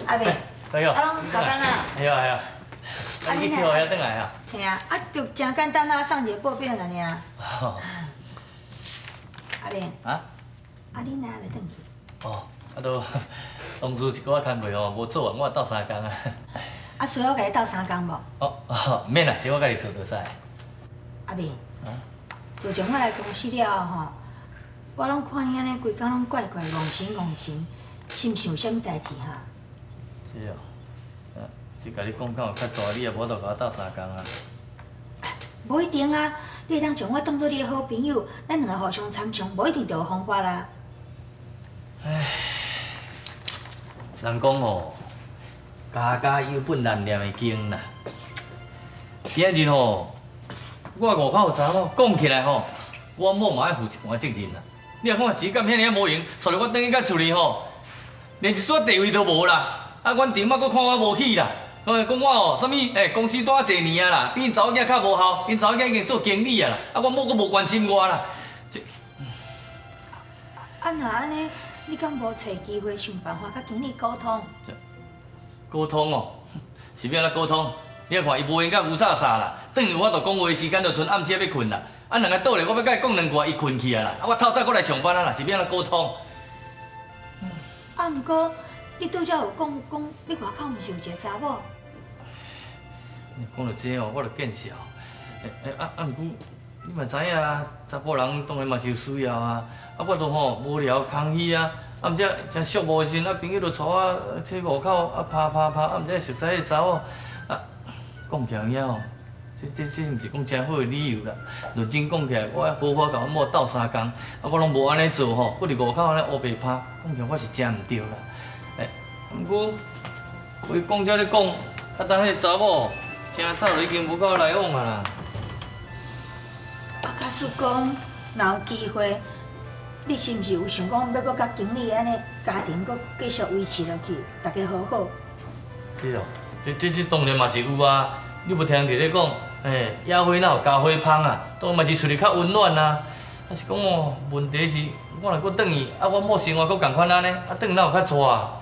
阿伯，哎呦，啊，攏下班啦？對啊對啊。啊，你去予遐轉來啊？嘿啊，啊，就誠簡單啊，送一個報表爾爾。阿伯。啊？啊，你哪會轉去？哦，啊都，同事一寡工課吼無做完，我鬥相共啊。啊，需要我共你鬥相共無？哦，免啦，這我家己做就使。阿伯。自從我來公司了後吼，我攏看你按呢，規工攏怪怪、戇神戇神，是毋是有啥物代誌哈？這哦，啊，這共你講敢有較濟，你也無法度共我鬥相共啊。無一定啊，你會當將我當做你的好朋友，咱兩個互相參詳，無一定就有方法啦。唉，人講吼，家家有本難念的經啦。今仔日吼，我外口有查某，講起來吼，我某嘛愛負一半責任啦。你若看錢甲遐爾仔無閒，煞來我轉去到厝裡吼，連一撮地位都無啦。啊，阮丈母閣看我無起啦，講講我哦，啥物欸公司蹛濟年啊啦，比𪜶查某囝較無效，𪜶查某囝已經做經理啊啦，啊，阮某閣無關心我啦。這啊，若按呢，你敢無揣機會想辦法佮經理溝通？溝通哦，是欲按怎溝通？你看伊無閒甲烏紗紗啦，轉有法度講話的時間就賰暗時欲睏啦。啊，兩个倒咧，我欲共伊講兩句，伊睏去啊啦。啊，我透早閣來上班啊啦，是欲按怎溝通？啊，毋過你拄才有講講，你外口毋是有一个查某？你講著這哦，我就見笑。欸欸啊啊，毋過你嘛知影啊，查埔人當然嘛是有需要啊。啊，我都吼無聊空虛啊，啊，毋才誠寂寞的時陣，啊朋友就帶我去外口啊拍拍拍，啊毋才熟似彼个查某。啊，講起來有影吼，這這這毋是講誠好的理由啦。認真講起來，我愛好好共阮某鬥相共，啊我攏無按呢做吼，閣佇外口按呢烏白拍，講起來我是誠毋對啦。欸，毋過話講這咧講，啊但彼个查某誠早就已經無佮我來往啊啦。啊，假使講若有機會，你是毋是有想講欲閣佮經理按呢家庭閣繼續維持落去，大家和好？這哦，這這這當然嘛是有啊！你無聽人佇咧講，欸，野花哪有家花芳啊？當然嘛是厝裡較溫暖啊。啊是講哦，問題是，我若閣轉去，啊，阮某生活閣仝款按呢，啊，轉哪有較逝啊？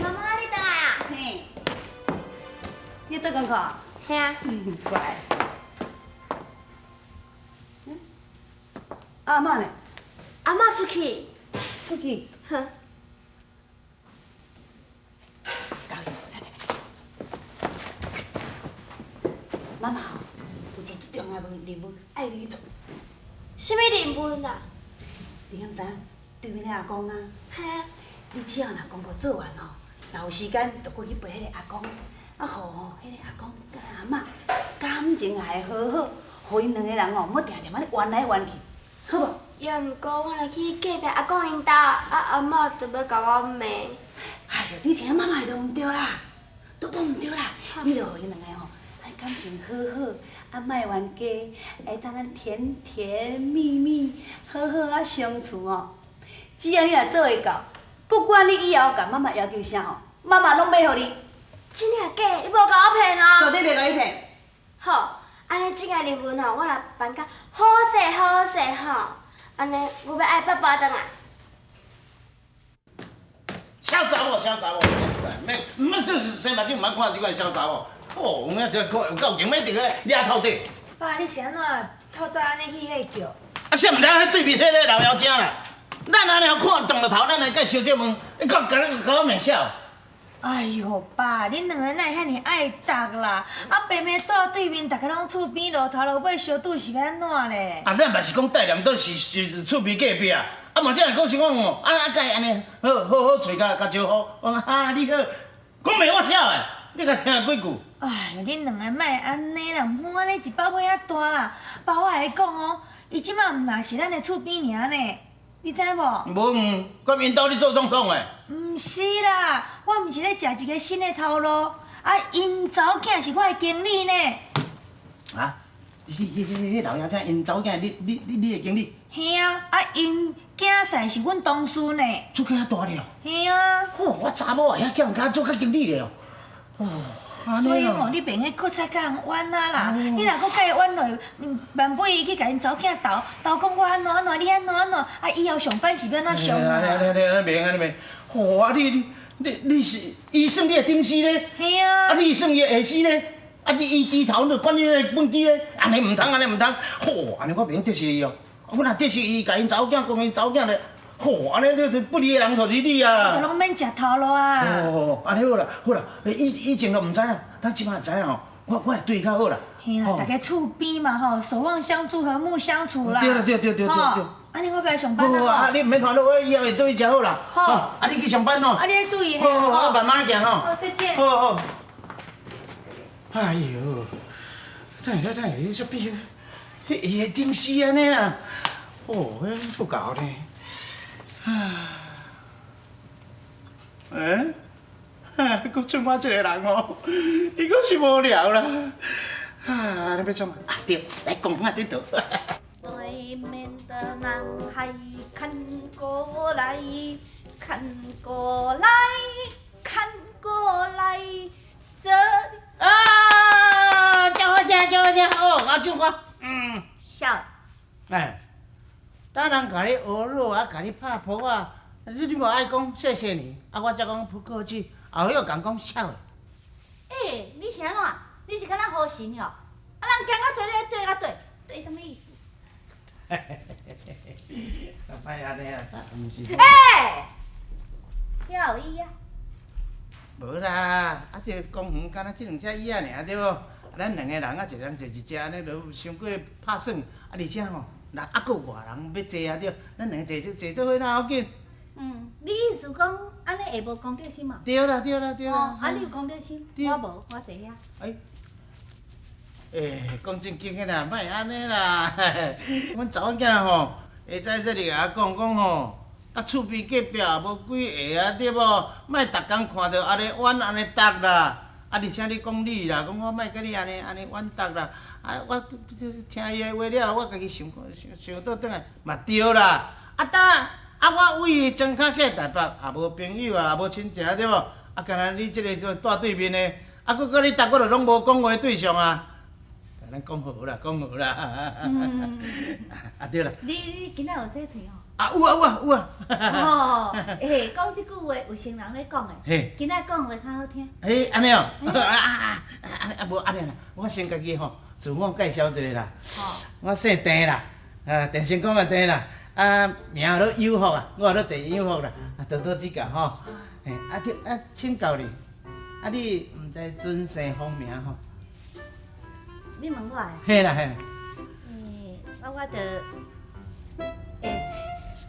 媽媽，你轉來啊？嘿，你做功課？嘿啊。乖。阿嬤呢？阿嬤出去。出去。哼。媽媽吼，有一個足重要的任務愛你去做。啥物任務啦？你敢知影？對面的阿公啊。嘿啊。你只要若功課做完吼，若有時間就過去陪彼個阿公，啊，予吼彼個阿公佮阿嬤感情也會和好，予𪜶兩个人吼，莫定定按呢怨來怨去，好無？也毋過我若去隔壁阿公𪜶兜，啊阿嬤就欲共我罵。哎喲，你聽媽媽的就毋對啦，都講毋對啦，你就予𪜶兩个吼，按感情好好，啊莫冤家，會當按甜甜蜜蜜，好好啊相處吼。只要你若做會到，不管你以後共媽媽要求啥吼，媽媽攏買予你。真的假？你無共我騙哦？絕對袂共你騙。好，按呢這个任務吼，我若辦甲好勢好勢吼，按呢我欲愛爸爸轉來。痟查某，痟查某，免毋這是洗目睭，毋通看這款痟查某。哦，有影這看有夠勁，欲佇个掠頭底。爸，你是按怎透早按呢起彼叫？啊，誰毋知影彼對面彼个老妖精啦？咱按呢看轉著頭，咱來共相借問，你敢共共我面痟？哎喲，爸，恁兩个哪會遐爾愛搭啦？啊，白暝住對面，逐家攏厝邊落頭落尾相拄是欲按怎咧？啊，咱嘛是講帶念都是是厝邊隔壁啊，啊嘛這樣講是講哦，啊啊，共按呢好好好揣共共招呼，講啊你好，講罵我痟的，你共聽幾句？哎喲，恁兩个莫按呢啦，毋好按呢一包火仔大啦。爸，我共你講哦，伊這馬毋若是咱的厝邊爾呢，你知無？無毋，敢𪜶兜咧做總統的？毋是啦，我毋是咧食一个新的頭路，啊，𪜶查某囝是我的經理呢。啊？彼彼彼老爺仔𪜶查某囝，你你你你的經理？嘿啊，啊，𪜶囝婿是阮同事呢。做遐大了？嘿啊。哦，我查某啊，遐叫人家做甲經理了。哦。所以吼，你袂用閣再共人冤啊啦！你若閣共伊冤落，萬尾伊去共𪜶查某囝鬥鬥講我按怎按怎，你按怎按怎，啊以後上班是欲按怎上啊？按呢按呢按呢袂按呢袂，吼啊你你你你是伊算你的頂司咧？嘿啊！啊你算伊的下司咧？啊你伊低頭就管你的畚箕咧？按呢毋通，按呢毋通，吼按呢我袂用得罪伊哦。我若得罪伊，共𪜶查某囝講𪜶查某囝咧，吼按呢你不利的人就是你啊！攏免食頭路啊！哦，按呢好啦，好啦，以以前都毋知影，咱這擺知影吼，我我會對伊較好啦。嘿啦，大家厝邊嘛吼，守望相助，和睦相處啦。對啦對對對對對。按呢我欲來上班啦。好啊，你毋免煩惱，我以後會對伊誠好啦。好。啊，你去上班吼。啊，你愛注意。好好，我慢慢行吼。好，再見。好好。哎喲，等下等下，這必須，彼伊的頂司按呢啦，哦，彼不夠呢。啊，欸？閣剩我一個人哦，伊閣是無聊啦。啊，你欲創？啊對，來公園仔佚佗。對面的男孩看過來，看過來，看過來，這啊，真好聽，真好聽哦，阿俊哥，嗯，笑。哎，當人共你學咾啊，共你拍噗仔，你你無愛講謝謝你，啊，我才講不客氣，後尾又共講痟的。欸，你是按怎？你是敢若好神哦？啊，人行到這你對甲對，對啥物意思？莫按呢啊，毋是。欸，遐有椅仔？無啦，啊，這個公園敢若這兩隻椅仔爾對無？啊，咱兩個人啊，一人坐一隻，按呢就傷過拍耍。啊，而且吼，人猶閣有外人欲坐啊對，咱兩個坐坐做伙若要緊。嗯，你意思講按呢會無公德心嘛？對啦對啦對啦。哦，啊你有公德心，我無，我坐遐。欸，欸，講正經的啦，莫按呢啦。阮查某囝吼，會使這裡共我講講吼，佮厝邊隔壁也無幾个啊，對無？莫逐工看著按呢冤按呢搭啦。啊，而且你講你啦，講我莫佮你按呢按呢冤搭啦。啊，我聽伊的話了，我家己想想想倒轉來嘛對啦。啊，當啊，我為伊莊跤去台北，也無朋友啊，也無親情，對無？啊，敢若你這個做蹛對面的，啊，閣佮你搭，我就攏無講話對象啊。咱講好啦，講好啦。嗯。啊對啦。你你今仔有洗喙吼？啊有啊有啊有啊。哦，欸，講這句話有成人咧講的。嘿。今仔講話較好聽。欸，按呢哦。啊啊啊啊！無按呢啦，我先家己吼自我介紹一下啦。我姓鄭啦，啊，鄭成功的鄭啦，啊，名號有福啊，我號鄭有福啦，啊，多多指教吼。嘿，啊對，啊，請教你，啊，你毋知尊姓芳名吼？你問我的？嘿啦嘿啦。欸，啊，我就，欸，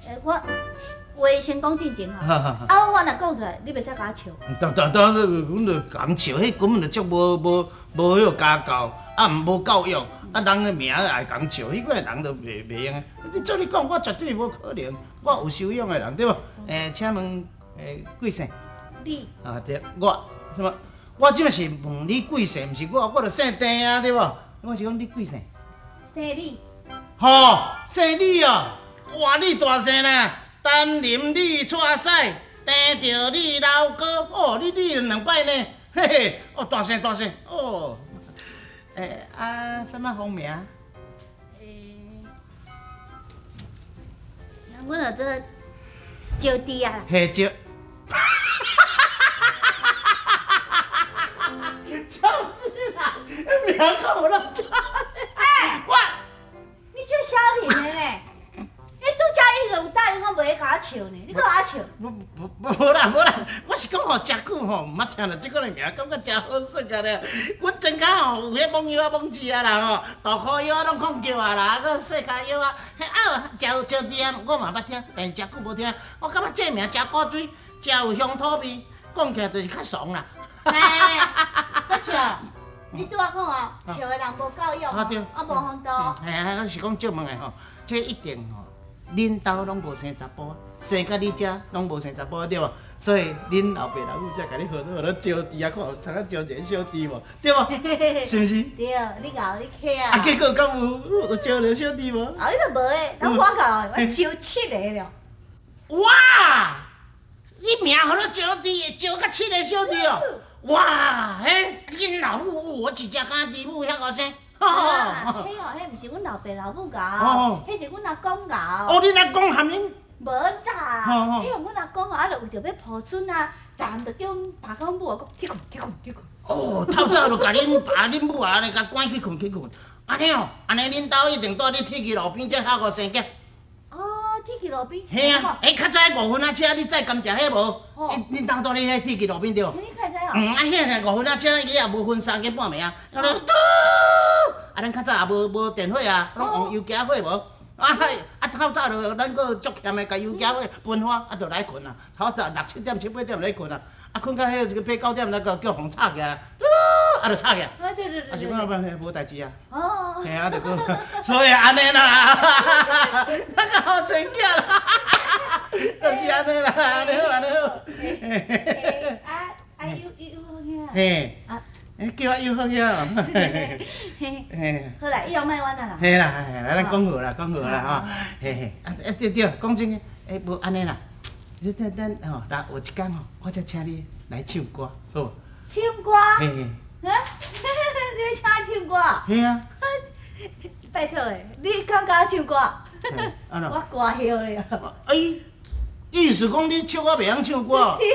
欸，我話先講進前吼，啊，我若講出來，你袂使共我笑。當當當，阮就共笑，彼根本就足無無無彼個家教，啊毋無教育，啊人的名愛共笑，彼款的人就袂袂用的。你照你講，我絕對無可能，我有修養的人對無？欸，請問欸貴姓？你。啊對，我什麼？我這是問你貴姓，毋是我，我就姓鄭啊，對無？我是講你貴姓？姓李。吼，姓李哦，哇，你大姓啦，陳林李蔡屎，鄭著李老哥，哦，你李兩擺呢，嘿嘿，哦，大姓大姓，哦，欸，啊，啥物芳名？欸，阮就做招娣啊。嘿，招。就是啦，名讲有那么哎，我，你足少年的呢？你拄才伊就有答應我袂共我笑呢，你閣共我笑？無無無啦無啦，我是講吼，誠久吼，毋捌聽著這款的名，感覺誠好耍啊咧。阮莊跤吼有彼網藥仔、網子啊啦吼，大箍藥仔攏控叫啊啦，閣細跤藥仔，彼啊食有招娣啊，我嘛捌聽，但是誠久無聽。我感覺這名誠古錐，誠有鄉土味，講起來就是較慫啦。欸，閣笑？你拄仔講哦，笑的人無教養，啊對，啊無風度。嘿啊，我是講借問的吼，這一定吼，恁兜攏無生查埔，生到你遮攏無生查埔對無？所以恁老爸老母才共你號做號做招娣啊，看有參啊招一个小弟無？對無？是毋是？對，你𠢕你巧。啊，結果敢有有招著小弟無？啊，你著無的，人我𠢕的，我招七个了。哇！你名號做招娣，招甲七个小弟哦！哇，嘿，恁老母，我一只敢猪母遐後生。啊，彼哦，彼毋是阮老爸老母𠢕，彼是阮阿公𠢕。哦，恁阿公含恁？無啦，彼阮阿公啊，就為著欲抱孫啊，逐項就叫阮爸佮阮母啊，閣去睏去睏去睏。哦，透早就共恁爸恁母啊，按呢共趕去睏去睏。按呢哦，按呢恁兜一定蹛佇鐵枝路邊才較後生囝。哦，鐵枝路邊。嘿啊，欸，較早五分仔車，你載甘蔗彼無？恁兜蹛佇彼鐵枝路邊對無？你較知哦？嗯，啊，彼個五分仔車，伊也無分三更半暝啊，啊，啊，咱較早也無電火啊，攏用油機火無？啊，啊，透早就咱閣足欠的，共油機火分花，啊，就來睏啊。透早六七點、七八點來睏啊，啊，睏到彼一個八九點，咱閣叫風吵起來，啊，就吵起來。啊，對對對。啊，是講無無代誌啊。哦。嘿啊，就講，所以按呢啦，咱較好生囝啦，就是按呢啦，按呢好，按呢好。啊啊，有有有好囝。嘿。啊。叫我友好囝。嘿。好啦，以後莫冤啊啦。嘿啦，來咱講好啦，講好啦吼。嘿嘿，啊啊對對，講真个，欸無按呢啦，你等等吼，若有一工吼，我才請你來唱歌，好無？唱歌？嘿嘿。啊？你欲請我唱歌？嘿啊。拜託的，你敢教我唱歌？我歌曉咧。哎。意思講你笑我袂曉唱歌？對。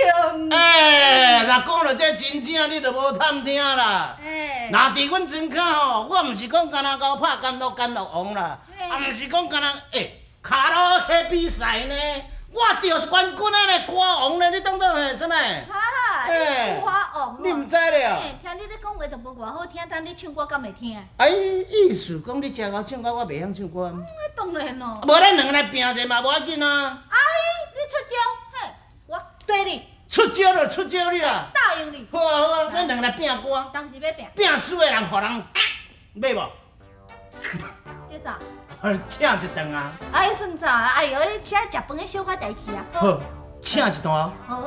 欸，若講著這真正，你就無探聽啦。欸。若佇阮莊跤吼，我毋是講干焦𠢕拍甘露甘露王啦，啊，毋是講干焦欸，卡拉 OK 比賽呢，我就是冠軍啊呢，歌王呢，你當做係啥物？哈，你歌王。你毋知咧？聽你咧講話就無偌好聽，等你唱歌敢會聽？哎，意思講你誠𠢕唱歌，我袂曉唱歌。當然咯。無咱兩个來拼者嘛，無要緊啊。哎，你出招，嘿，我綴你。出招就出招你啦。答應你。好啊好啊，咱兩个來拼歌。當時欲拼。拼輸的人，予人欲無？這啥？請一頓啊！哎，算啥？哎喲，請食飯的小可代誌啊。好，請一頓啊。好，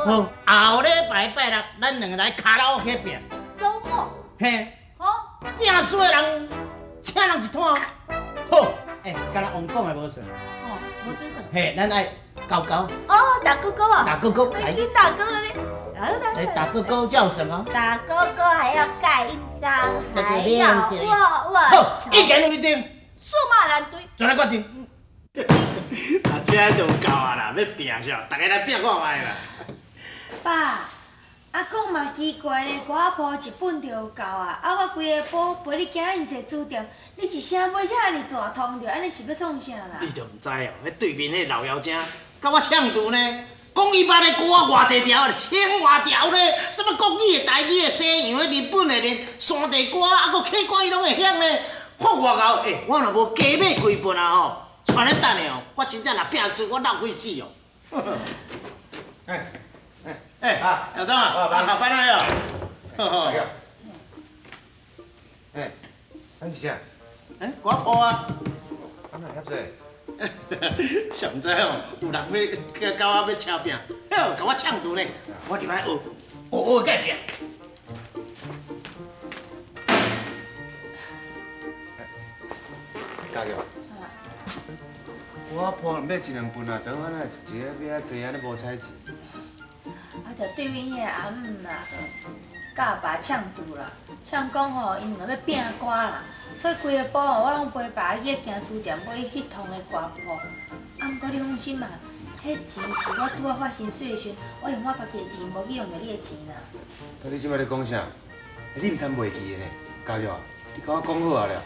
後禮拜拜六，咱兩个來卡拉 OK 拼。週末。嘿。好。拼輸的人，請人一頓。好，欸，敢若王講的無算。哦，無準算。嘿，咱愛勾勾。哦，打勾勾啊。打勾勾。你打勾勾咧。來打勾勾才有算哦。打勾勾還要蓋印章，還要握握手。好，意見有一定。數碼難對。做來決定。啊，這就有夠啊啦，欲拼啥？逐家來拼看覓啦。爸，啊講嘛奇怪呢，歌仔譜一本就有夠啊！啊，我規个埔陪你行遐爾濟書店，你一聲買遐爾大通著，按呢是欲創啥啦？你就毋知哦，彼對面彼老妖精，共我嗆住呢，講伊捌的歌偌濟條，千外條呢，啥物國語的、台語的、西洋的、日本的，連山地歌啊，閣客歌伊攏會曉呢。我偌𠢕，欸，我若無加買幾本啊吼，跙咧等下哦，我真正若拼輸，我浪費死哦。哎哎哎，老張啊，下班了喲。哎，咱是啥？哎，歌譜啊。啊，哪遐濟？啥毋知哦，有人欲共我欲車拼，呵，共我嗆住呢。我入來學，學學改拼。嘉玉，我鋪買一兩份啊，等我哪一個買遐濟，按呢無彩錢。啊，就對面彼个阿姆啦，佮阿爸嗆住啦，嗆講吼，𪜶兩个欲拼歌啦，所以規个埔吼，我攏陪爸去行書店買彼通的歌譜。啊，毋過你放心啦，彼錢是我拄仔發薪水的時陣，我用我家己的錢，無去用著你的錢啦。啊，你這擺咧講啥？你毋通袂記的呢，嘉玉，你共我講好啊了。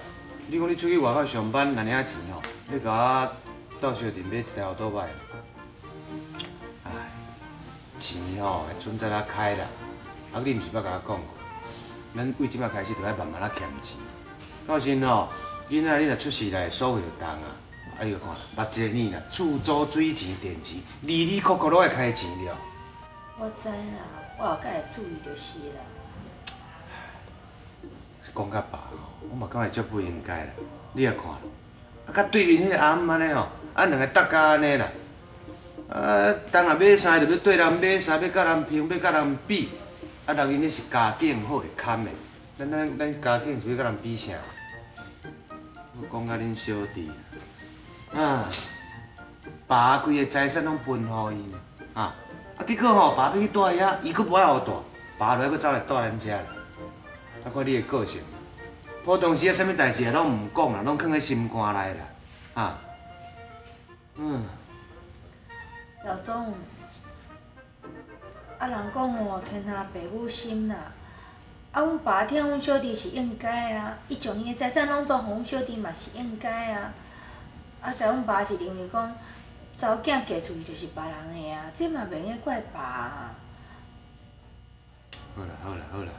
你講你出去外口上班，若領錢吼，你共我鬥相陣買一台奧多擺。唉，錢吼會準早仔開啦。啊，你毋是捌共我講過，咱為這擺開始就愛慢慢仔儉錢。到時陣吼，囡仔你若出世來，所費就重啊。啊，你閣看，目一个年啦，厝租、水錢、電錢，里里扣扣攏愛開錢了。我知啦，我後蓋會注意就是啦。講甲爸吼，我嘛感覺足不應該啦。你也看，啊，佮對面彼个阿姆按呢吼，啊，兩个鬥甲按呢啦。啊，當若買衫就欲綴人買衫，欲佮人評，欲佮人比。啊，人𪜶彼是家境好會堪的，咱家境是欲佮人比啥？我講甲恁小弟，啊，爸規个財產攏分予伊呢，啊，啊，結果吼，爸欲去蹛遐，伊閣無愛予蹛，爸就爱阁走来蹛咱遮啦。啊，看你的个性，普通时啊，啥物代志啊，拢毋讲啦，拢囥佇心肝内啦，啊，嗯。老总，啊人讲吼，天下父母心啦。啊，阮爸疼阮小弟是应该啊，伊将伊的财产拢总予阮小弟嘛是应该啊。啊，在阮爸是认为讲，查某囝嫁出去就是别人的啊，这嘛袂用怪爸啊。好啦好啦好啦，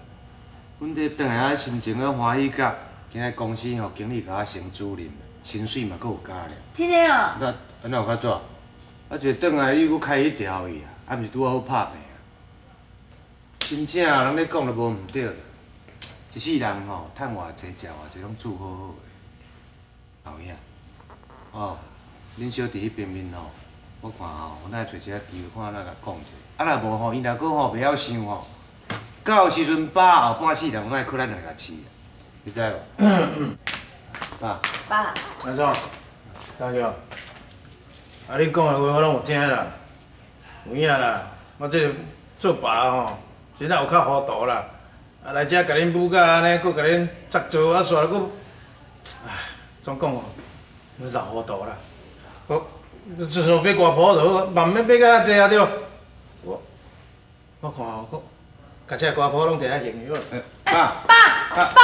阮这转来啊，心情啊歡喜甲，今日公司吼經理共我升主任，薪水嘛閣有加咧。真的哦？那啊哪有較早？啊，一个轉來你閣開彼條去啊，啊，毋是拄仔好拍拼啊。真正人咧講都無毋對啦，一世人吼，趁偌濟食偌濟，攏煮好好的。有影，哦，恁小弟彼邊面吼，我看吼，我來揣一下機會，看哪共講一下。啊，若無吼，伊若閣吼袂曉想吼，到時陣爸後半世人，我愛靠咱兩個飼，你知無？爸。爸。安怎？大哥，啊，你講的話我攏有聽啦，有影啦。我這個做爸吼，真正有較糊塗啦。啊，來遮共恁母甲按呢，閣共恁插做，啊，煞閣，唉，怎講哦？老糊塗啦。我自從買歌譜就好，嘛毋免買甲遐濟啊對。我我看吼，閣共這歌譜攏佇遐用就好。爸。爸。爸。